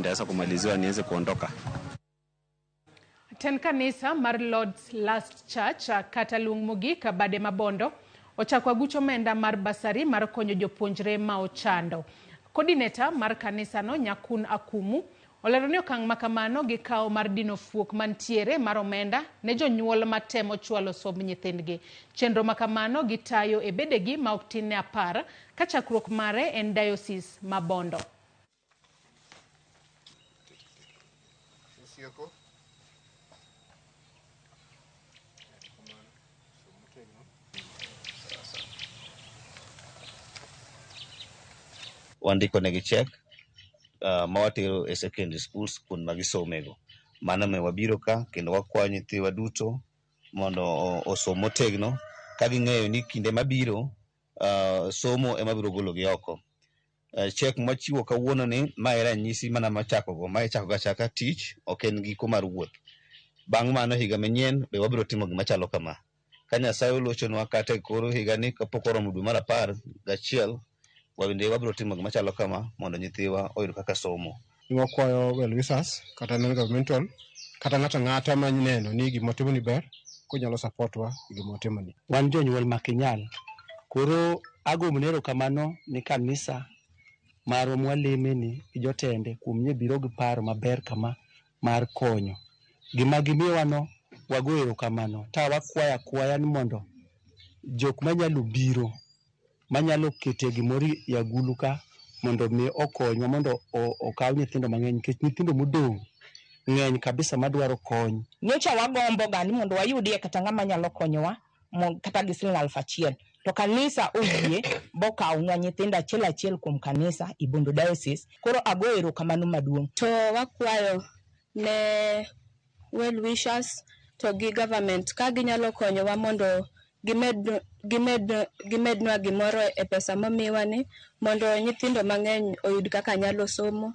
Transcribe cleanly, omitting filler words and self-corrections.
nitaweza kumaliziwa niweze kuondoka. Ten kanisa mar Lord's Last Church kata Luong Mogik bade Mabondo ochako aguch omenda mar basari mar konyo jopuonjre ma ochando. Coordinator mar kanisano Nyakun Akumu olero ni okang' ma kamano gikawo mar dino fuok mantiere mar omenda ne jonyuol matemo chwalo somb nyithindgi. Chenro ma kamano gitayo e bedegi ma ok tin ne 10 ka chakruok mare en Diocese ma Bondo. Wandiko negi check ma watero e secondary schools kuond ma gisomego. Mano omiyo wabiro ka kendo wakwayo nyithiwa duto mondo osom motegno ka ging'eyo ni kinde mabiro somo ema biro gologi oko. Check mwachiwo kawuono ni ma e ranyisi mana machakogo, ma ichakogo achaka tich, ok en giko mar wuoth. Bang' mano higa manyien be wabiro timo gima chalo kama. Ka Nyasaye olochonwa kata e kor higani kapok oromo dwe mar 11 wabende wabiro timo gima chalo kama mondo nyithiwa oyud kaka somo. Wakwayo well wishers kata non governmental kata ng'ato ang'ata ma neno ni gima watimo ni ber konyalo support wa e gima watimo ni. Wan jonyuol makinyal. Koro agombo erokamano ni kanisa marwa mwaleme ni gi jotende kuom nye biro gi paro maber kama mar konyo. Gima gimiyowa no wago erokamano. Ta wakwayo akwaya ni mondo jok manyalo biro manyalo kete gimoro e agulu ka mondo mi okonywa mondo okaw nyithindo mang'eny nikech nyithindo modong' ng'eny kabisa madwaro kony. Nyocha wagombo ga ni mondo wayudie kata ng'ama nyalo konyowa kata gi siling 1000 to kanisa oyie bokawnwa nyithindo achiel achiel kuom kanisa i Bondo Diocese. Koro ago erokamano maduong'. To wakwayo ne well wishers to gi government ka ginyalo konyowa mondo gimednwa gimoro e pesa momiwa ni mondo nyithindo mang'eny oyud kaka nyalo somo.